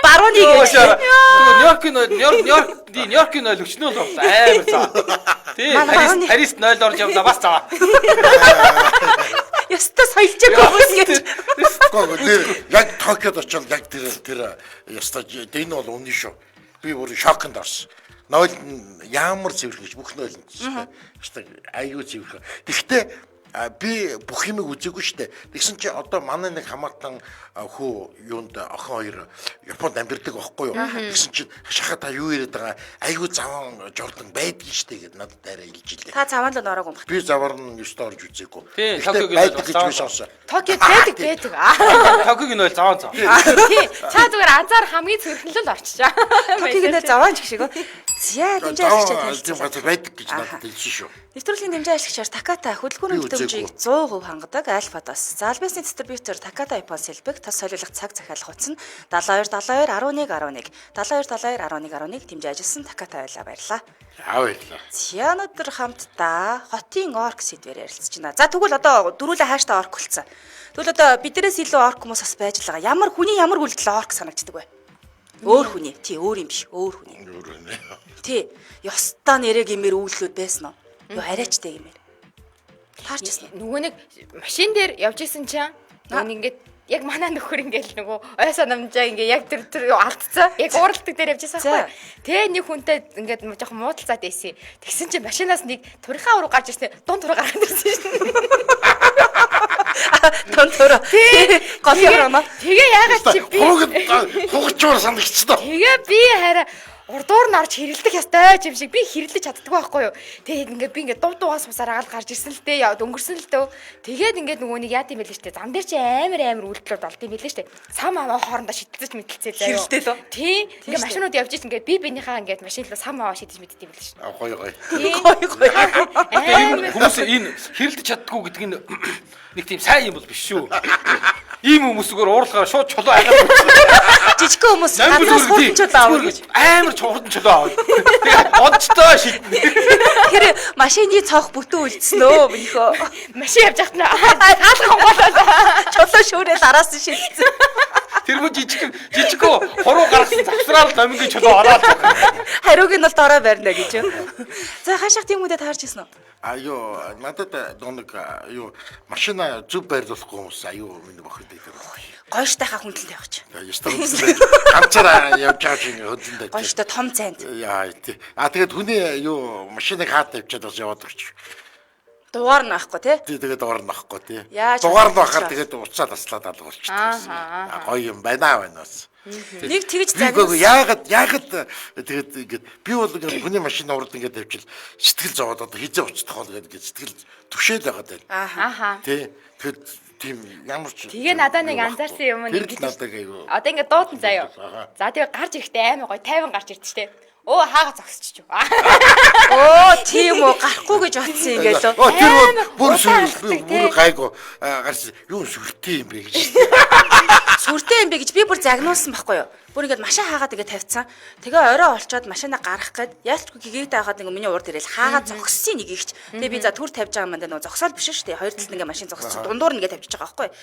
Барууны гэж. Нью-Йоркийн нойл Нью-Йорк Нью-Йоркийн нойл өчнөө л орлоо. Амар зав. Тий, Манай Парис барууны- Парист нойл орж явлаа бас зав. Ёстой соёлжаагүй хүмүүс гэж. Гэхдээ тэр яг Токиод очоод яг тэр тэр яста энэ бол үнэн шүү. Би бүр шоконд орсон. Нойл нь ямар цэвэрхэн гэж бүх нойл нь яста аюу цэвэрхэн. Гэхдээ би бүх юмыг үзээгүй шүү дээ. Тэгсэн чи одоо манай нэг хамаатан хүү юунд охин хоёр Японд амьдардаг байхгүй юу? Тэгсэн чи шаха та юу яриад байгаа аюу заван жордан байдгийн шүү дээ гэд надад арай илж илээ. Та заван л ороогүй юм бат. Би завар нь ёстой орж үзээгүй. Тий, Гэхдээ Токиогийн байдаг нойл гэж би заван. сонссон. Токиод байдаг байдаг. Аа. Токиогийн нойл заван зав. Тий. Цаа зүгээр азар хамгийн цэвэрхэнлэл орчжаа. Токиог нэр заван ч гэх шиг. Зя дэмжээ ашигчаа Тийм танилцсан. газар байдаг гэж надад хэлсэн шүү. Нэвтрүүлгийн дэмжээ ашигчаар Таката хөдөлгүүрийн Би хөтөлбөрийг үзээгүй. 100% хангадаг Альфа-дас. За албасны дистрибьютор Таката Япон сэлбэг тас солиулах цаг захиалах утас нь 72 72 11 11 72 72 11 11 дэмжээ ажилласан Таката байлаа баярлаа. Аа баярлалаа. За өнөөдөр хамтдаа хотын орк сэдвээр ярилцж байна. За тэгвэл одоо дөрүлээ хааштай орк болцсон. Тэгвэл одоо биднээс илүү орк хүмүүс бас байж л байгаа. Ямар хүний ямар үйлдэл орк санагддаг вэ? Өөр хүний. Тий, өөр юм биш. Өөр хүний. Өөр нэ. Тий. Ёстой нэрээ гэмээр үйлдэлүүд байсан уу? Юу арайчтай гэмээр. Таарч ирсэн үү? Нөгөө нэг машин дээр явж исэн чинь нөгөө нэг ингээд яг манай нөхөр ингээд нөгөө ой санамжаа ингээд яг тэр тэр алдцсан. Яг ууралдаг дээр явж исэн За. байхгүй. Тэгээ нэг хүнтэй ингээд жоохон муудалцаад байсан. Тэгсэн чинь машинаас нэг турихаа уруу гарч ирсэн. Дун туруу гараад ирсэн шин. Тон төрөө. Гол юм аа. Тэгээ яагаад чи би Хугачмар санагдчихлаа. Тэгээ би хараа урдуур нь орж хэрэлдэх ёстой ч юм шиг би хэрэлдэж чаддаггүй байхгүй юу. Тэгээд ингээд би ингээд дув дуугаа сусаар агаал гарч ирсэн л дээ. Яваад өнгөрсөн л дөө. Тэгээд ингээд нөгөө нэг яад юм бэлээ штэ. Зам дээр чи амар амар үйлдэлүүд олд юм бэлээ штэ. Сам аваа хоорондоо шидэлцэж мэдлцээ заяа. Хэрэлдээл үү? Тий. Ингээд машинууд явж ирсэн ингээд би бинийхээ ингээд машин руу сам аваа шидэж мэддэг юм бэлээ штэ. Аа гоё гоё. Гой гой. Амар Хүмүүс энэ хэрэлдэж чаддгүй гэдэг нь нэг тийм сайн юм бол биш шүү. Ийм хүмүүсгээр уурлахаар шууд чулуу айгаад Жижигхэн хүмүүс газраас хурдан чулуу авах гэж. Амар хурдан чулуу авах. Тэгээ онцтой шиднэ. Тэр машины цонх бүтэн үлдсэн өө минийхөө. машин явж байхад нь хаалга хонголоо. Чулуу шүүрэл араас нь шилжсэн. Тэр мөн жижиг жижигхөө хуруу гаргасан завсраал номингийн чулуу ороод. Хариуг нь бол дорой барина гэж юу. За хаашаах тийм үедээ таарч ирсэн үү? А юу надад нэг юу машина зөв байрлуулахгүй хүмүүс аюу миний бохирд идэг. Гойштайхаа хүндлэн тавих чи. Ястаа хөдөлсөн. Ганцаараа явж байгаа шиг хөдөлсөн байж. Гойштой том цайнд. Яа тий. А тэгээд хүний юу машиныг хаад тавьчаад бас яваад өгч. Дугаар нь авахгүй тий. Тий тэгээд дугаар нь авахгүй тий. Яаж Дугаар нь чадах авахаар вэ? тэгээд уцаа таслаад алга болчихдог. Ааха, А гоё юм байна байна бас. Нэг тэгж Би үгүй загнасан. яагаад яагаад тэгээд ингээд би бол ингээд хүний машин урд ингээд тавьчил сэтгэл зовоод одоо хизээ уцдах бол ингээд сэтгэл түшээл байгаад байна. Ааха. Ааха. Тий. Тэгээд тийм ямар ч Тэгээ надаа нэг анзаарсан юм Тэр нэг л надад айгүй. Одоо ингээд дуудан заяа. Аха. За тэгээ гарч ирэхдээ амар гоё тайван гарч ирдэ штэ. Өө хаага зогсчих. Оо тийм үү гарахгүй гэж бодсон юм гэлөө. Оо тэр бол бүр Амар сүр удаан алхдаг, бүр тий. гайгүй гарсан юу сүртэй юм бэ гэж. Сүртэй юм бэ гэж би бүр загнуулсан байхгүй юу. Бүр ингээд машин хаагаад ингээд тавьцсан. Тэгээ орой олчоод машина гарах гээд яалтчгүй гэгээтэй байхад нэг миний урд ирээл хаагаад зогссон нэг ихч. Тэгээ би за түр тавьж байгаа юм байна нөгөө зогсоол биш шүү дээ. Хоёр талд ингээд машин зогссон. Дундуур нь ингээд тавьчихж байгаа байхгүй юу.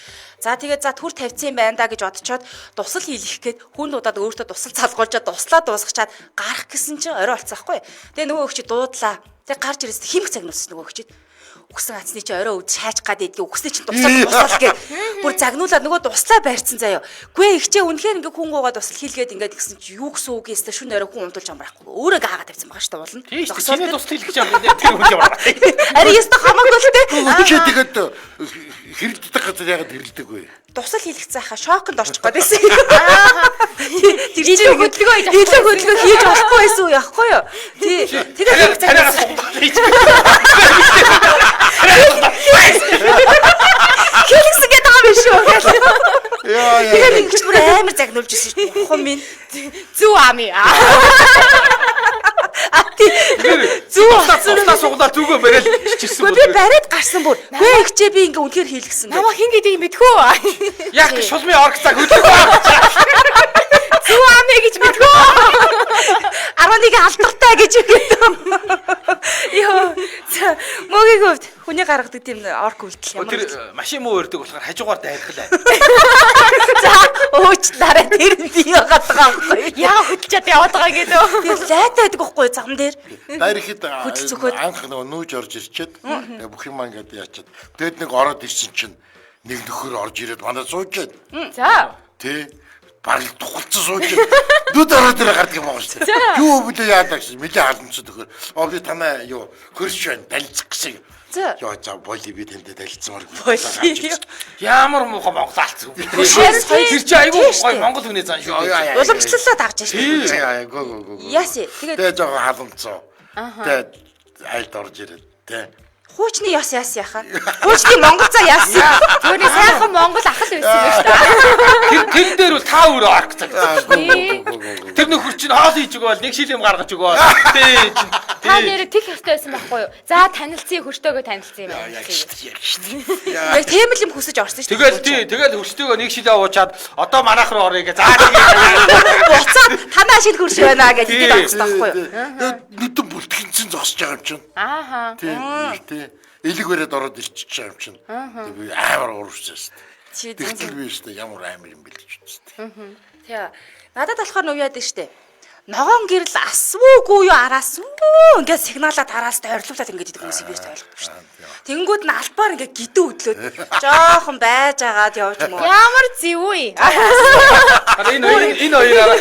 За тэгээ за түр тавьсан юм байна да гэж бодцоод дусал хийлэх гээд хүн дуудаад өөртөө дусал залгуулчаад дуслаа дуусгачаад гарах гэсэн чинь орой олцсон байхгүй юу. Тэгээ нөгөө өгч дуудлаа. Тэгээ гарч ирээс химх загнуулсан нөгөө өгчид. Үгсэн ацны чи орой үд шааж гад идгийг үгсний чи тусал тусал гэ. Бүр загнуулаад нөгөө туслаа байрцсан заяо. Гүй ихчээ үнэхээр ингээ хүн гоогаа тусал хийлгээд ингээд гисэн чи юу гэсэн үг юм шүн орой хүн унтуулж амрахгүй. Өөрөө ингээ хаагаа тавьсан байгаа шүү дээ уулна. Тийм шүү дээ. Чиний тусал хийлгэж юм бэ? Тэр хүн ямар. Ари ёстой хамаагүй л те. Чи тэгээд хэрэлддэг газар яагаад хэрэлдэг вэ? Тусал хийлгэсэн хаа шоконд орчих гээд байсан. Тэр чинь Илүү хөдөлгөөн хийж болохгүй илүү хөдөлгөөн хийж болохгүй байсан уу яахгүй юу? Тий. Тэгээд их Тариагаа загнуулсан. суглаа хийж. Хийлгэсэн гэдэг байгаа юм шүү. Яа яа. Тэгээд ингэж бүр амар загнуулж ирсэн шүү. Ухам минь. Зүв ами. А тий. Зүү суглаа суглаа зүгөө барайл чичирсэн Үгүй би бариад гарсан бүр. Хөө ихчээ би ингээ үнэхээр хийлгсэн. Намаа хин гэдгийг мэдхүү. Яг шулмын оргцаг хөдлөх. Зүг амэ гэж мэдхүү. 11 алдартай гэж үгээд. Йоо. За мөгийн хувьд хүний гаргадаг тийм орк үйлдэл ямар. Тэр машин муу өрдөг болохоор хажуугаар дайрхал. За уучлаарай тэр нь би яагаад байгаа юм бэ? Яа хөдөлж чад яваад байгаа гэдэг. Тэр лайтай байдаг байхгүй зам дээр. Дайрхэд Хөдөл цөхөөд. анх нөгөө нүүж орж ирчээд тэгээ бүх юм ингээд яачаад. Тэгэд нэг ороод ирсэн чинь нэг нөхөр орж ирээд манай суучаад. За. Тэ бараг л тухалцсан суучаад. Нүд ороод ирээ гардаг юм байгаа шүү дээ. Юу бүлээ яадаг шин нилээ халамжсан нөхөр. Оо би танаа юу хөрш байна танилцах гэсэн. За. Йоо за боли би танд танилцмаар. Боли. Ямар муухай Монгол алдсан. Хөшөөс хоёр Тэр чинь айгүй Тийм шүү гой дээ. Монгол хүний зан шүү дээ. Уламжлалаа дагж шээ. Яа го го го. Яси. Тэгээд Тэгээ жоохон халамцсан. Тэгээ айлд орж ирээд тэ. хуучны яс яс яхаа. Хуучны монгол цаа яс. Түүний сайхан Монгол ах л байсан юм шүү дээ. Тэр тэрэн дээр бол та өөрөө оргцаг. Аа, го, го, го, го, го. Тэр нөхөр чинь хоол хийж өгөөл, нэг шил юм гаргаж өгөөл. Тий. Та нэр тех ёстой байсан байхгүй юу? За танилцъя, хөртөөгөө танилцъя юм байна. Яг шүү дээ, яг шүү дээ. Яа. Яг тийм л юм хүсэж орсон шүү дээ. Тэгэл тий, тэгэл хөрштөөгөө нэг шилээ уучаад одоо манайх руу оръё гэ. За тэгээ. Буцаад танаа шил хөрш байна гэж Тий. ихэд авах хэрэгтэй байхгүй юу? Тэгээд нүдэн бүлтгэнцэн зогсож байгаа юм чинь. Ааха. Тий, тий. Элэг бариад ороод ирчихэж байгаа юм чинь. Тэг би амар ууршсан шүү Чи дээ. Тэгтэл би шүү дээ ямар амар юм бэл гэж үзсэн. Тий. Надад болохоор нүг яад нь штэ. Ногоон гэрэл асвуугүй юу араас үү ингээд сигналаа тараас ойрлуулаад ингээд идэг хүмүүс би ойлгохгүй штэ. Тэнгүүд нь албаар ингээд гидэн хөдлөөд жоохон байж агаад явж мөө. Ямар зэвүү. Харин энэ хоёр энэ хоёр араа.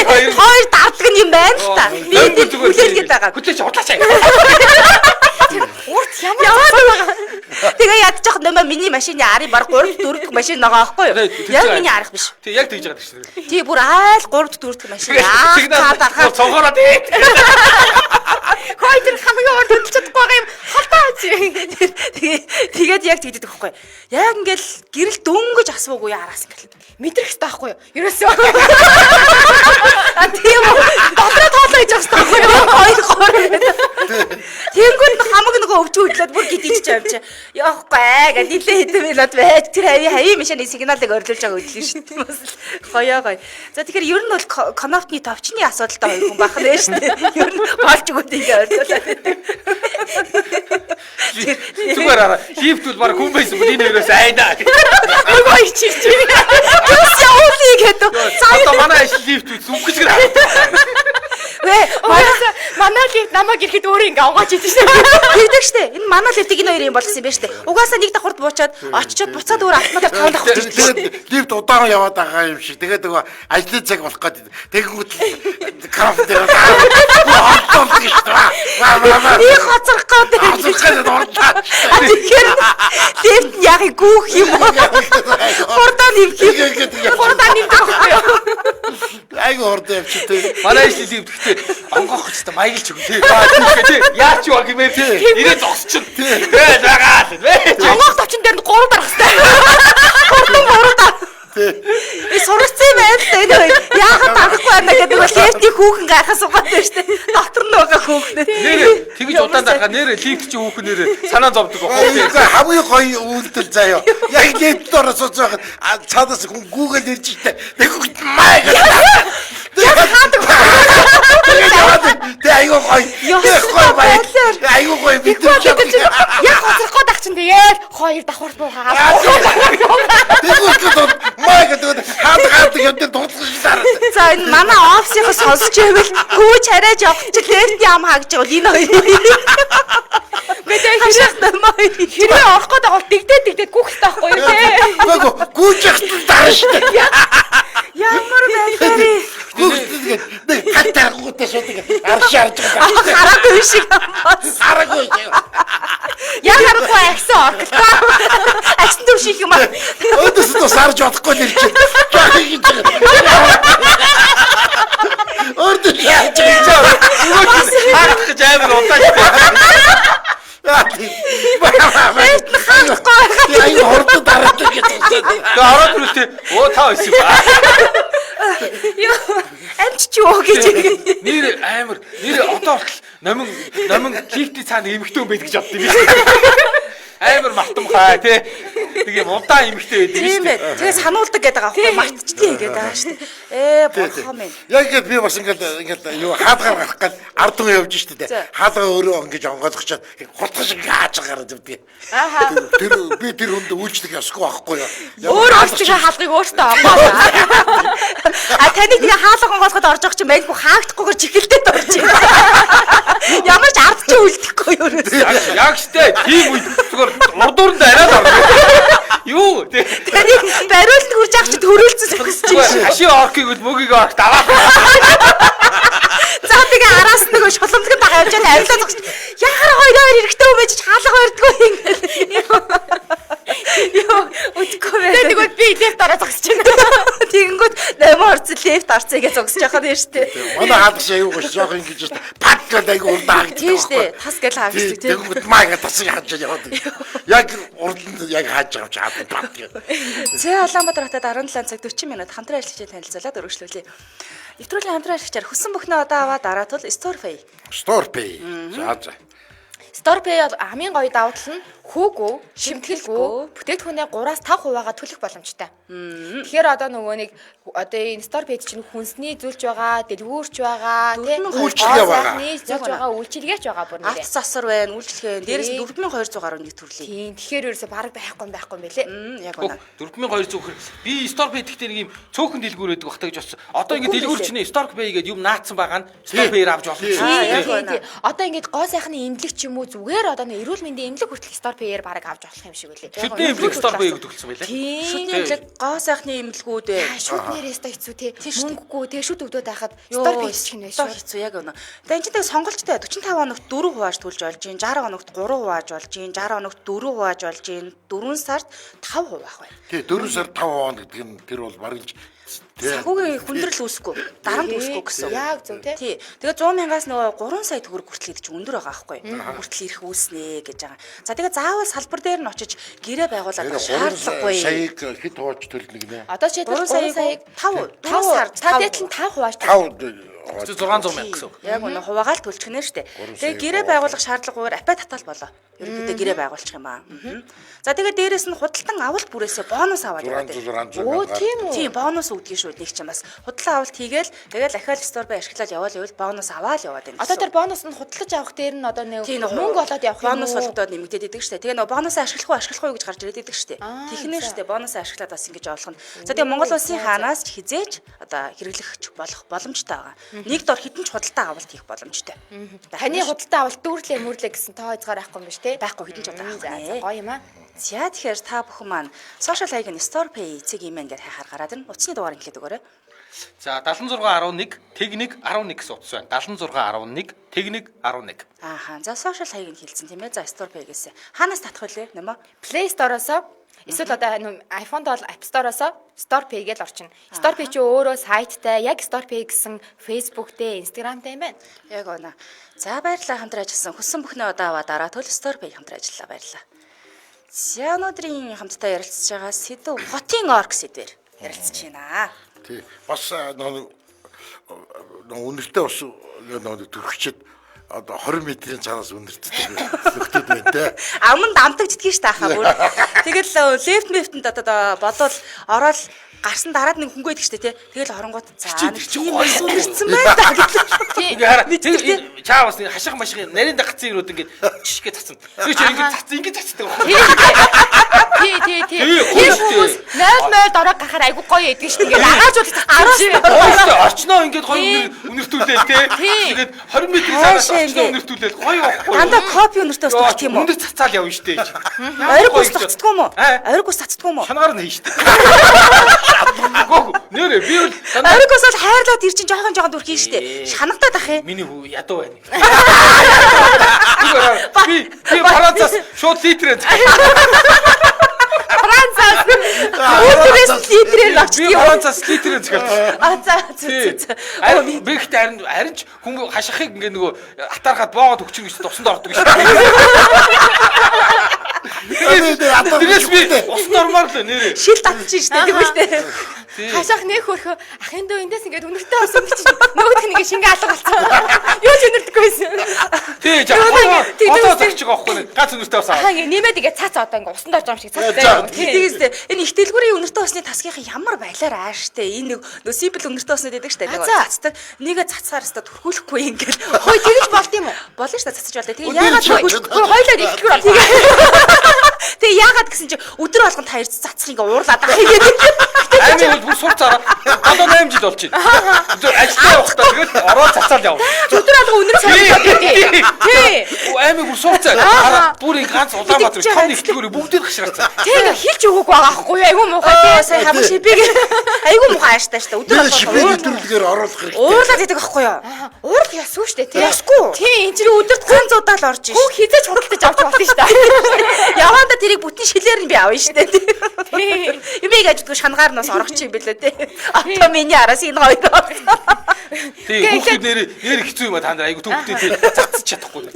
Хоёр Хоёр дардаг нь юм байна л та. Би энэ хүлээлгээд байгаа. Хүлээч худлаач. Урт ямар Яваад байгаа. Тэгээ ядчих нөмө миний машины арын баг 3 4 дэх машин байгаа аахгүй юу? Яг миний арах биш. Тий, яг тэгж байгаа шүү дээ. Тий бүр айл 3 4 дэх машин. Аа Сигнал дарахаар цогоороо тий. Хой тэр хамгийн урд хөдөлж чадахгүй байгаа юм. Холдоо чи. Тэгээ тэгээд яг тэгдэг байхгүй. Яг ингээл гэрэл дөнгөж асуугүй араас ингээл. Мэдрэх хэрэгтэй байхгүй юу? Ерөөсөө. А тийм үү. Дотроо тоолоо хийж явах хэрэгтэй байхгүй юу? Хоёр гур. Тэнгүүд хамаг нөгөө өвчөө хөдлөөд бүр гидийч юм чи. Явахгүй аа гэж нилээ хэдэн минут байж тэр хавийн хавийн машины сигналыг орилуулж байгаа хөдлөн шүү дээ. Бас л гоё гоё. За тэгэхээр ер нь бол коноптны товчны асуудалтай хоёр хүн байх нэ шүү дээ. Ер нь болж өгөөд ингээ орилуулаад байдаг. Зүгээр араа. Лифт бол баг хүн байсан. Энэ хоёроос айнаа. Нөгөө ичиж чи. Юус явуулъя гэдэг. Одоо манай ажил лифт үз үхэж гэрээ. Вэ Угаасаа манай лифт намайг ирэхэд өөрөө ингээ онгооч идэв шээ. Тэгдэг штэ. Энэ манай лифтийг энэ хоёр юм болгосон юм байна штэ. Угаасаа нэг давхарт буучаад очичоод буцаад өөр автоматар таван давхарт ирдэг. Тэгээд лифт удаан яваад байгаа юм шиг. Тэгээд нөгөө ажлын цаг болох гээд тэгэнгүүт крафт дээр ордол гэж дээ. Ва ва ва. Би хоцрох гээд Хоцрох гээд орлоо. А тэгэхээр лифт нь яг гүүх юм уу? Хурдаа нэмэх юм. Хурдаа нэмдэг байхгүй юу? Айгу хурдан явчих тий. Манай ажил лифт гэхдээ онгоох гэж та маяглч өгөн тий. Тий. Яач юу гэмээр тий. Ирээ зогсчихно. Тий. Байгаа л. Онгоох товчон дээр нь 3 дарах хэрэгтэй. Хурдан хурдаа. Би сурцсан юм байна л да энэ хоёр. Яагаад дарахгүй байна гэдэг бол лифтийн хүүхэн гайхаас угаад байна штэ. Дотор нь байгаа хүүхэн. Нэр тэгж удаан дарахаа нэр лифт чи хүүхэн нэр санаа зовдөг байхгүй. Айгу хамгийн гоё үйлдэл заяа. Яг лифт ороо сууж байхад цаанаас хүн гүүгээл ирж штэ. Тэгэнгүүт маа гэж. Яг хаадаг. Тэгээд айгу гоё. Ёстой Гоё баяр. байлаар. Айгу гоё бид Бид чинь яг хоцрох гээд ах чинь тэгээд хоёр давхар буугаа. Тэгэнгүүт маа гэдэг хаадаг хаадаг юм дээр дурлах шиг дараа. За энэ манай офисынхаа сонсч байвал гүүч хараач явах чи лифтийн ам хаагч бол энэ хоёр. Мэдээ Хашаах намаа хоёр. хэрвээ орох гээд байгаа бол дэгдээд дэгдээд гүөх хэрэгтэй байхгүй юу те. Гүг гүүж яхад дараа штэ. Ямар байлаа. Гүүж нэг хат таргуудаа шууд арш арж байгаа. Хараагүй шиг бас. Хараагүй. Яг харахгүй агсан орхолтой. Агсан төв шиг юм аа. Өөдөөс нь бас арж бодохгүй л ирж байна. Гэж байгаа. Өөдөөс яаж гэж байгаа. Хаах гэж амар удаан шүү дээ. Лифт нь хаахгүй байгаа. Айгу хурдан дараадаг гэж байна. Тэгээ ороод ирвэл тий. Өө та байсан юм аа. Йоо. Амч юу гэж. Нэр амар нэр одоо хүртэл номин номин лифтийн цаана эмэгтэй хүн байдаг гэж бодд юм. Амар мартамхай тий. Нэг юм удаан эмэгтэй байдаг Тийм ээ. Тэгээ сануулдаг гэдэг байгаа байхгүй мартчихдгийг гэдэг байгаа шүү дээ. Ээ бурхан минь. Яг ингээд би бас ингээд ингээд юу хаалгаар гарах гал ард түмэн явж штэ За. тэ. Хаалгаа өөрөө ингэж онгойлгочоод хурдхан шиг хааж гараад явдгийг. Ааха. Тэр би тэр хүнд үйлчлэх ёсгүй байхгүй юу? Өөр өөртөө хаалгыг өөртөө онгоолаа. А таныг тэгээ хаалга онгойлгоход орж байгаа чинь мань хүн хаагдахгүйгээр чихэлдээд орж ирсэн. Ямар ч ард чи үлдэхгүй юу ерөөсөө. Яг штэ тийм үед зүгээр урдууранд арай л орно. Юу тий. Таныг бариулт хүрж авах чи төрүүлсэн зогсож Зүгээр хашийн оркийг үл мөгийг орк даваа. За тэгээ араас нөгөө шуламлагт дагаа явж байгаа арилаа зогсож. Яхаар хоёр хоёр эрэхтэй юм байж хаалга барьдгүй юм. Йоо, үтгэхгүй байна. Тэгвэл би лифт ороо зогсож байна. Тэгэнгүүт 8 орцсон лифт орцсон гэж зогсож байгаа юм шүү дээ. Манай хаалга шиг аюу гош жоох ингэж штэ. Пат гэдэг аюу урдаа хаагддаг. Тийм шүү дээ. Тас гэл хаагддаг тийм. Тэгэнгүүт маа ингэ тас хааж яваад. Яг урданд яг хааж байгаа юм чи хаалга пат гэдэг. Зэ Улаанбаатар хотод 17 цаг 40 минут хамтран ажиллагчдыг танилцуулаад өргөжлүүлье. Нэвтрүүлгийн хамтран ажиллагчаар хүссэн бүхнээ одоо аваад дараа тул Storepay. Storepay. За за. StorePay бол хамгийн гоё давуу тал нь хүүгүй, шимтгэлгүй, бүтээгдэхүүнээ 3-5 хуваагаа төлөх боломжтой. Тэгэхээр одоо нөгөө нэг одоо энэ StorePay чинь хүнсний зүйлч байгаа, дэлгүүрч байгаа, тий Үйлчилгээ байгаа. зүйлч байгаа, үйлчилгээч байгаа бүр Авто нэрээ. засвар байна, үйлчилгээ байна. Дээрээс нь Тий. 4200 гаруй нэг төрлийн. Тийм, тэгэхээр ерөөсө бараг байхгүй юм байхгүй юм бэлээ. Яг үнэ. 4200 гэхээр би Storepay гэхдээ нэг юм цөөхөн дэлгүүр байдаг бахта гэж бодсон. Одоо ингэ Үгүй дэлгүүр лээ. чинь Storepay гэдэг юм наацсан байгаа нь Storepay-ээр авч болно. Тий. Аа, яг Тийм, үнэ. тийм. Одоо ингээд гоо сайхны эмнэлэг ч юм уу зүгээр одоо нэг эрүүл мэндийн эмнэлэг хүртэл StorePay-ээр бараг авч болох юм шиг үлээ. Шүдний эмнэлэг Storepay гэдэг төлсөн байлээ. Тийм. Шүдний эмнэлэг, гоо сайхны эмнэлгүүд байна. Аа, шүд нэрээс та хэцүү те. Мөнгөгүй те шүд өгдөөд байхад Йоо, StorePay ч гэнэ ёстой шүү. хэцүү яг үнэ. Тэгээ энэ чинь тэгээ сонголттой 45 хоногт 4 хувааж төлж болж гин, 60 хоногт 3 хувааж болж гин, 60 хоногт 4 хувааж болж гин, 4 сард 5 хуваах байна. Тий 4 сар 5 хоног гэдэг нь тэр бол бараг л тий. Санхүүгийн хүндрэл үүсэхгүй, дарамт үүсэхгүй гэсэн. үг. Яг зөв те. Тий. Тэгээ 100 мянгаас нөгөө 3 сая төгрөг хүртэл гэдэг чинь өндөр байгаа байхгүй. Хүртэл ирэх үүснэ гэж байгаа. За тэгээ заавал салбар дээр нь очиж гэрээ байгуулаад Тэр байх 3 шаардлагагүй. саяыг хэд хувааж төлнө гинэ? Одоо жишээлбэл 3 3 саяыг 5 4 сард та дээдл нь 5 хувааж 5 600 мянга гэсэн үг. Яг үнэ хуваагаал төлчих нэ штэ. Гурван Тэгээ сая гэрээ хуваагаа. байгуулах шаардлагагүйгээр апа татал болоо. Ерөнхийдөө гэрээ байгуулчих юм аа. За тэгээ дээрэс нь худалдан авалт бүрээсээ бонус аваад яваад байна. 600 600 Өө тийм үү? Тийм бонус өгдөг шүү нэг чинь бас. Худалдан авалт хийгээл тэгэл ахаал стор бай ашиглаад яваал байвал бонус аваал яваад байна. Одоо тэр бонус нь худалдаж авах дээр нь одоо нэг Тийм, нөгөө мөнгө олоод явах юм бонус уу? бологдоод нэмэгдээд идэг штэ. Тэгээ нөгөө бонусаа ашиглах уу ашиглах уу гэж гарч ирээд идэг штэ. Аа, Тэгнэ за. штэ бонусаа ашиглаад бас ингэж олох нь. За тэгээ Монгол улсын хаанаас ч хизээж одоо хэрэглэгч болох боломжтой байгаа. Нэг дор хідэн ч худалдаа авалт хийх боломжтой. Таны худалдаа авалт дүүрлээ мүрлээ гэсэн тоо хязгаар байхгүй юм биш те? Байхгүй, хэдэн ч удаа авах За, нэ. за, гоё юм аа. За тэгэхээр та бүхэн маань social хаяг нь StorePay цэг имэн гэж хайхаар гараад ирнэ. Утасны дугаар ингээд өгөөрэй. За 7611 тэг 1 11 гэсэн утас байна. 7611 тэг 1 11. Ааха. За social хаяг нь хэлсэн тийм ээ. За StorePay гэсэн. Хаанаас татах вүлээ нэмээ? Play Store-оос эсвэл одоо нүү iPhone-д бол App Store-оос StorePay гэж орчин. StorePay чи өөрөө сайттай, яг StorePay гэсэн Facebook-тэй, Instagram-тай юм байна. Яг үнэ. За баярлалаа хамтран ажилласан. Хүссэн бүхнээ одоо аваа дараа төл StorePay хамтран ажиллаа баярлалаа. За өнөөдрийн хамтдаа ярилцж байгаа сэдв хотын орк сэдвэр ярилцж байна. Тий. Бас нөгөө үнэртэй бас нөгөө төрөгчд одоо 20 метрийн цаанаас үнэртдэг нөхдөд байна те. Аманд амтагддгийг ш таахаа бүр. Тэгэл лефт мефтэнд одоо бодвол ороод гарсан дараад нэг хөнгө идэг штэ тий. Тэгэл оронгууд за нэг чи тийм гоё бас үнэрсэн байна да гэдэг. Ингээ хараа тэр чаа бас нэг хашиг машиг нарийн дагцсан юмнууд ингээд жишгээ цацсан. Тэр чинь ингээд цацсан ингээд цацдаг байхгүй. Тий, тий, тий. Тий, Тэр гоё шүү хүмүүс дээ. 0 0 дорой гарахаар айгу гоё идэг шүү дээ. Ингээд агаажуулах Араас цацсан. Гоё шүү дээ. Орчноо ингээд гоё үнэртүүлээл те. Тий. Тэгээд 20 метрийн цаанаас Хаашаа орчноо ингээд. үнэртүүлээл гоё байхгүй. Дандаа копи үнэртэй бас төгсдөг юм уу? Үнэр цацаал явна шүү дээ. Ориг ус цацдгүй юм уу? Аа. Ориг ус цацдгүй юм уу? Шанагаар нь хийн шүү дээ. Гөө нэрээ би бол дандаа Ориг ус бол хайрлаад ир чинь жоохон жоохон дүрх хийн штэ. Шанагдаад ах юм. миний хүү ядуу байна. Би би Францаас шууд литрээр Францаас Өөдрөөс литрээр би авчдаг юм. Францаас литрээр захиалсан. А за за за. Оо Харин би ихтэй харин харин ч хүн хашихыг ингээ нөгөө атархаад боогод өгчих гэж усанд ордог шүү. Тэрээс би усанд ормоор л нэрээ. Шил татчих штэ тэгвэл тэ. Хашаах нэх хөрхөө ахын дүү эндээс ингээд өнөртэй орсон гэж нөгөөх нь ингээд шингээ алга болсон. Юу ч өнөрдөггүй байсан. Тий, жаа. Одоо зогч байгаа байхгүй ганц өнөртэй орсон. Ахаа ингээд нэмээд ингээд цац одоо ингээд усанд орж байгаа юм шиг цац За, заяа. Тий. Тэгээс энэ их дэлгүүрийн үнэртэй усны тасгийнхаа ямар балиар ааштай энэ нэг симпл үнэртэй уснууд байдаг штэ нэг цацдаг нэгэ цацгаар өстө түрхүүлэхгүй ингээл Хөөе тэгэж болд юм уу? болно штэ цацаж болтой. Тэгээ Өдөр яагаад чи- түрхүүлэхгүй Хөөе хоёлаа ихтгэр бол. Тэгээ яагаад гэсэн чи өдөр болгон та ирж цацах ингээ уурлаад ах ингээд Аймын бол бүр сур цараа 7 8 жил болж байна. Тэр ажилдаа явахдаа тэгэл ороод цацаал явна. Өдөр алга өнөр сонирхоод тий. Тий. Аймын бүр сур цаа. Бүр ингээ ганц Улаанбаатар том нэгтгэгөр бүгдийг хашраацсан. Тэг ингээ хилж өгөөгүй байгаа байхгүй юу? Айгу муухай Оо тий. сая хамаг шипиг айгу муухай ааштай штэ өдөр Тэр шипээ болгон нэвтрүүлгээр оруулах хэрэгтэй. уурлаад идэг аахгүй юу? Уурлах ёсгүй шүү дээ тий. Ёсгүй. Тий энэ Тэр өдөрт ганц удаа л орж иш. хүн хизээч худалдаж авч болно шүү дээ. Яваанда тэрийг бүтэн шилээр нь би авна штэ. Тий. Юмыг ажидгүй шангаар нас орох чи юм бэлээ те. Одоо миний араас энэ хоёр орсон. Тий, хүүхдүүд нэр нэр хэцүү юм а та нар айгу түүхтэй тий цацж чадахгүй.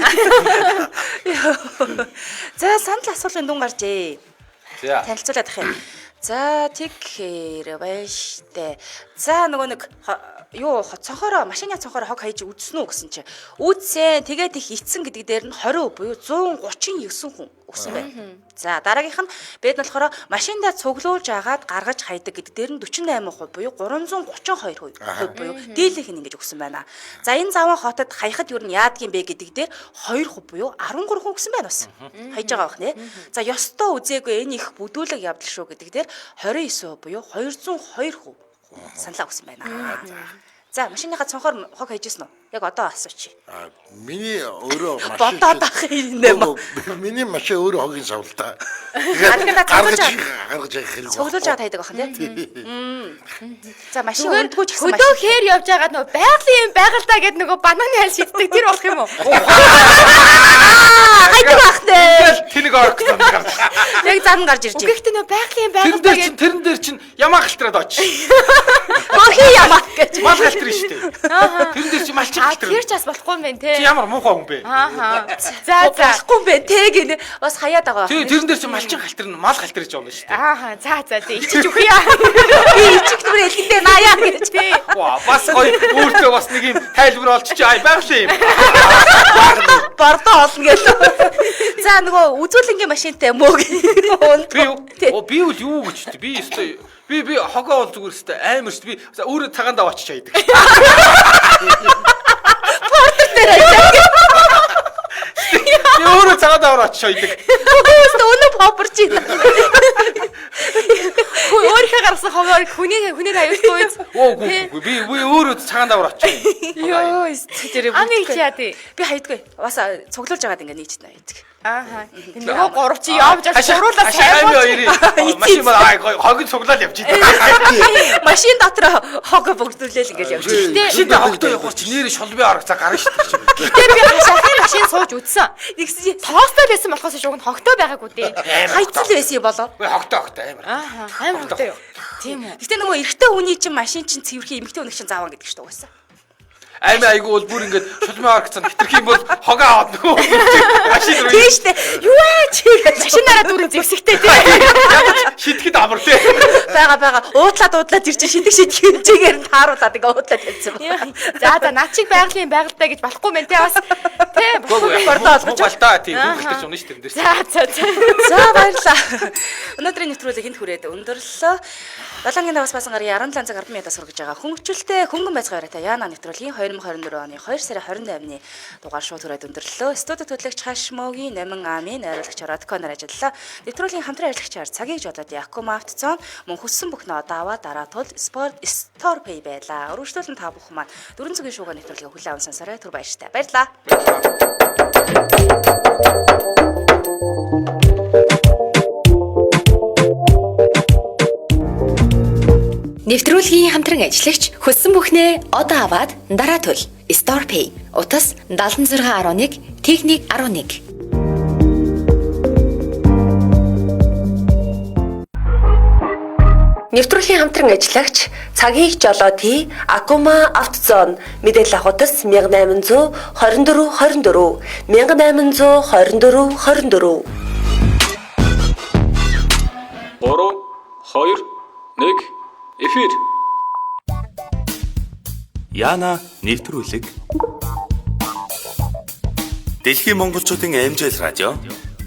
За санал асуулгын дүн гарчээ. За. Танилцуулаад ах юм. За тэгэхээр баян штэ. За нөгөө нэг юу цонхороо машины цонхороо хог хайж үдсэн үү гэсэн чи. Үдсэн. Тэгээд их ицсэн гэдэг дээр нь 20 буюу 139 хүн өгсөн байна. За дараагийнх нь бэд нь болохоор машиндаа цуглуулж агаад гаргаж хайдаг гэдэг дээр нь 48% буюу 332% буюу дийлэнх нь ингэж өгсөн байна. За энэ заван хотод хаяхад юу нь яадаг юм бэ гэдэг дээр 2% буюу 13 хүн өгсөн байна бас. Хайж байгаа бах нэ. За ёстой үзээгүй энэ их бүдүүлэг явдал шүү гэдэг дээр 29% буюу 202% саналаа өгсөн байна. За машиныхаа цонхоор хог хайж ирсэн үү? Яг одоо асуучих. А, Миний өөрөө машин Бодоод ах юм нэ. Үгүй, Миний машин өөрөө хогийн савлаа. Тэгэхээр та гаргаж цуглуулж гаргаж явах хэрэг. Цуглуулж аваад хайдаг бахан тий. За машин Зүгээр өндгөө ч гэсэн хөдөө машин. хээр явж байгаа нөгөө байгалийн юм байгалдаа гэд нөгөө бананы хайл шиддэг тэр болох юм уу? Хайдаг бах нэ. Ингээл тэнэг орох гэсэн юм гарч. Яг зам гарч ирж байна. Гэхдээ нөгөө байгалийн юм Тэрэн байгалдаа дээр гэд чинь тэрэн дээр чинь ямаа галтараад очиж. Гохи ямаа гэж. Мал галтар шүү дээ. Тэрэн дээр чинь малчин А галтар. тэр ч бас болохгүй юм байна те. Чи ямар муухай хүн бэ? Ааха. За за. Болохгүй юм бэ те гинэ. Бас хаяад байгаа. Тий, тэрэн дээр чинь малчин галтар нь мал галтар гэж болно шүү дээ. Ааха. За за за ичиж өгье. Би ичих нүрэ элгэндээ наяа гэж. Тий. Ваа, бас гоё өөртөө бас нэг юм тайлбар олчих чи ай байгалийн юм. Бордоо олно гэлээ. За нөгөө үзүүлэнгийн машинтай мөөг. Би юу? Оо би үл юу гэж үү? Би өстой би хогоо бол зүгээр өстой амар шүү. Би өөрөө цагаан дав очиж хайдаг. дээр ажиллаа. Би өөрөө цагаан даваар очиж хайдаг. Үгүй өнөө попперч юм. Хөө өөрийнхөө гаргасан ховоор хүний хүнээр аюулгүй үз. Оо үгүй үгүй би өөрөө цагаан даваар очиж. Йоо, тэр Ами их яа тий. Би хайдгүй. Бас цуглуулж агаад ингээ нийчнэ хайдаг. Ааха. Нөгөө гурав чи явж авч гуруулаа сайн сайн хоёрын машин бол ай хогын цуглаал явж идэв. Машин дотор хог бөгдүүлээл ингээл явж. Гэтэ Машин дээр хогтой явах чи нэр шулбын орох цаг гарна шүү дээ. гэтэ би хашаахын машин сууж үтсэн. Тэгсэн чи Тоостой байсан болохоос шуг нь хогтой байгаагүй дээ. хайцал байсан юм болоо. Үгүй хогтой хогтой амар. Ааха. Амар хогтой юу? Тийм үү. Гэтэ нөгөө эрэгтэй хүний чинь машин чинь цэвэрхэн эмэгтэй хүний чинь зааван гэдэг шүү дээ угаасаа. Аймаа айгу бол бүр ингээд шулмын орох цаг хитрх юм бол хогоо аваад нөгөө машин руу Тийм шүү дээ. Юу аа чи гэж Машинаараа дүүрэн зэвсэгтэй тий. шидэхэд амар тий. байгаа. Уудлаад уудлаад ир чинь шидэх шидэх хэмжээгээр нь тааруулаад ингээ уудлаад тавьсан байна. За за над чиг байгалийн байгалдаа гэж болохгүй мэн те бас. Тэ болохгүй. Бордоо олгож Муу та тий хүүхэлдэж унаа шүү дээ тэр. За за за. За баярлалаа. Өнөөдрийн нэвтрүүлэг энд хүрээд өндөрлөө. 7-ны даваас басан гарын 17 цаг 10 минутаас хүргэж байгаа хөнгөлөлтэй хөнгөн байцгаа яриатай Яна нэвтрүүлгийн 2024 оны 2 сарын 28-ны дугаар шууд хүрээд өндөрлөө. Студид хөтлөгч Хашмогийн 8 амын найруулагч Родконор ажиллалаа. Нэвтрүүлгийн хамтран ажиллагчаар цагийг жолоод Якума Автозон мөн хүссэн бүх нөө даваа дараа тул Спорт Store Pay байлаа. Өргөжлөлн та бүхэн маань дөрвөн зүгийн шууга нэвтрүүлгийг хүлээн авсан сонсорой түр баяртай. Баярлалаа. Нэвтрүүлгийн хамтран ажиллагч хөссөн бүхнээ одоо аваад дараа тул Store Pay утас 7611 Техник 11. Нэвтрүүлгийн хамтран ажиллагч цагийг жолоо тий Акума Автозон мэдээлэл авах утас 1824 24 1824 24. 3 2 1 Эфир. Яна нэвтрүүлэг. Дэлхийн монголчуудын амжил радио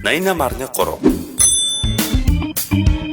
88.3.